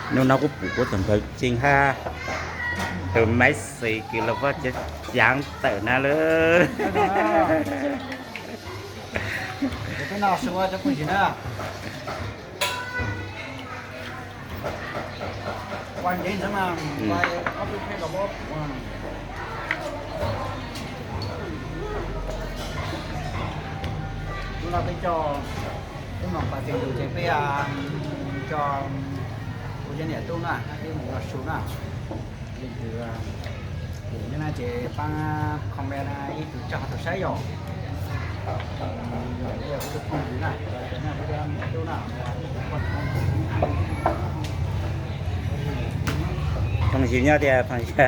Hnub no kuj pum kuv tus npawg Ceeb hab tus maiv xis kws los puab caav tawm na lawm. Hnub no peb coj, peb moog pas tsees tus tsees peb coj kuv cov niam tub na, peb moog noj su na. Leej twg pum no ces paab comment ib tug tso tau saib yom. Phooj ywg nyob tias phooj ywg,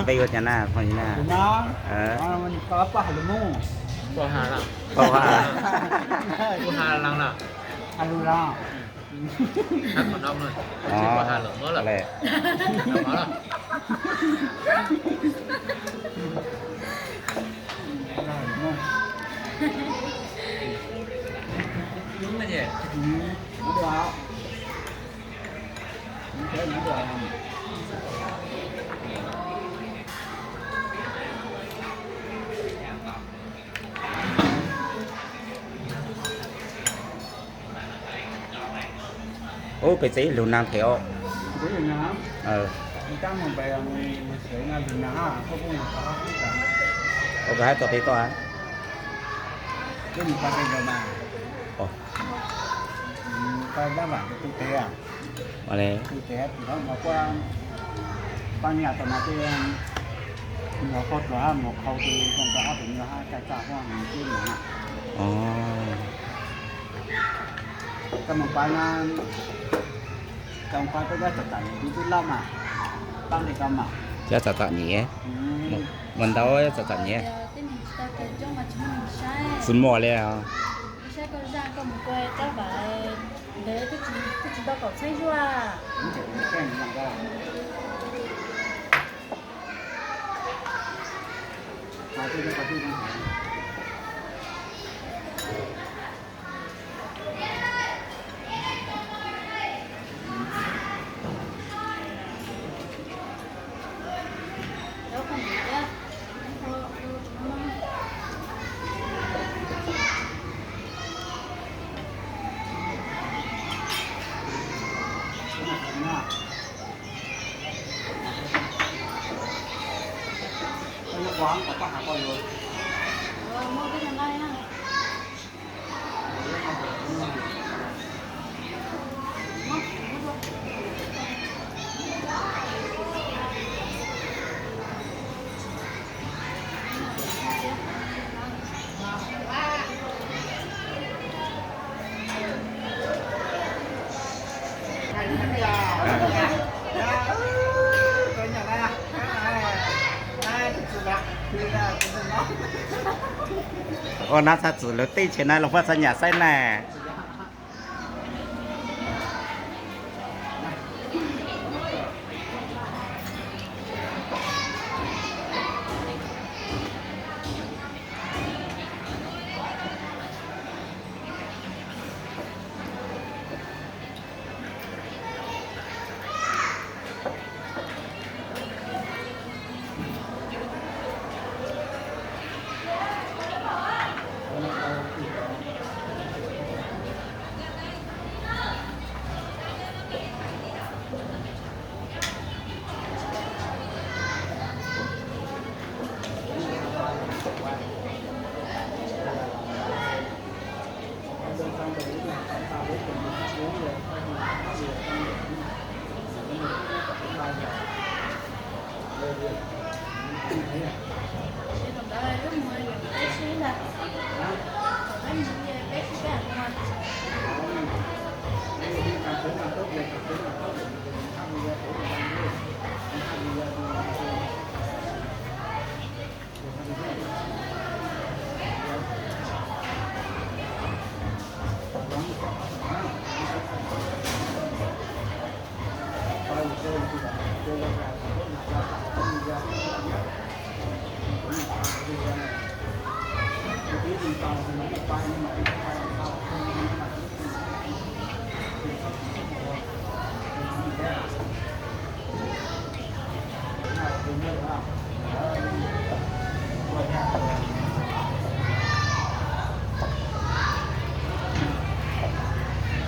npe hu tias na phooj ywg na. Ub, peb txawj ib lug naag them os. Ua koj hab txog peb toj. Ua le, Cov txom txom nyem, muaj ntau txom txom nyem. Tsis muaj li os. Ua no txhaj txwm lug tej tsheb na los puab txhaj nyam saib na.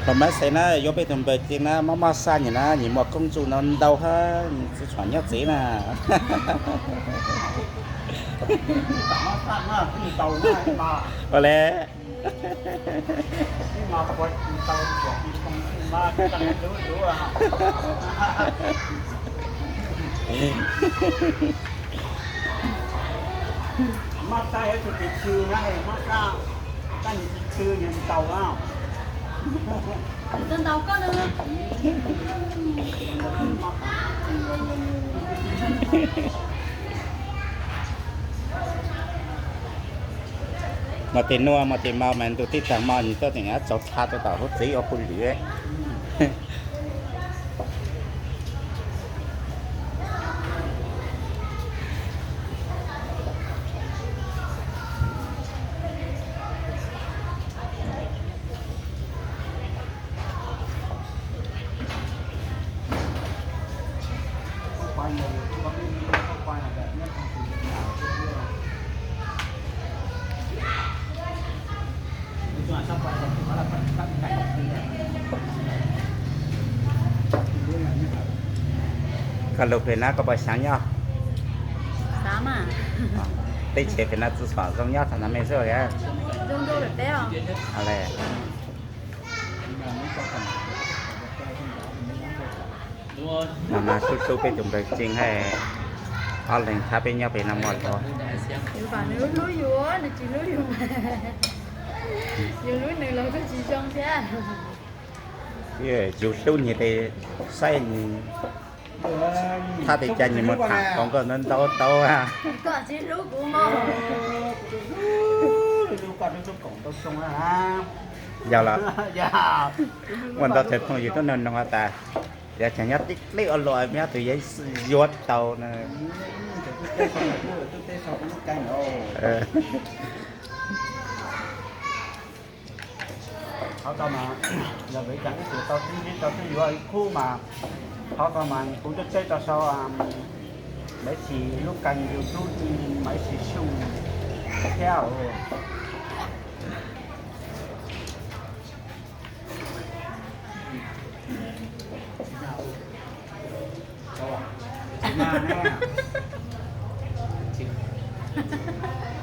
Mab xev na, yuav peb tus npawg Ceeb na, mab mab xaj nyiam na, nyiam muaj koob txuj no ntau hab, tsis tshua nyob tsev na. Ua le. Mas tes nuav mas tes mau mas ntu teb taag mo nws tuaj tseem txaus tha rua tom huv tsev ua pug lwm. Koj lug pem na koj puas xaav nyob? Teb chaws pem no txhua txhua zoo nyob tag nrho me xwb. Mas mas sub sub peb tus npawg Ceeb hab ob leeg thab peb nyob pem no muaj dlua. Yus hlub nwg los kuj tsis zoo thiab. Yus hlub nwg tes saib nwg thab tes cas nwg mus tham tau nkauj ntau ntau tau. Koj tsis hlub kuv mog. Yog los, ua ntau tug phooj ywg tub noog noog has tas, yog tseem nyob tib dleb ua luaj, nyob tus yeej yuav tau na. Qhov ko mas yog vim cas ib tug tau tib ntsib tau twb yuav ib khub mas, qhov ko mas kuv coj teb rau sau Maiv Xis lub kênh YouTube Maiv Xis Xyooj thiab os.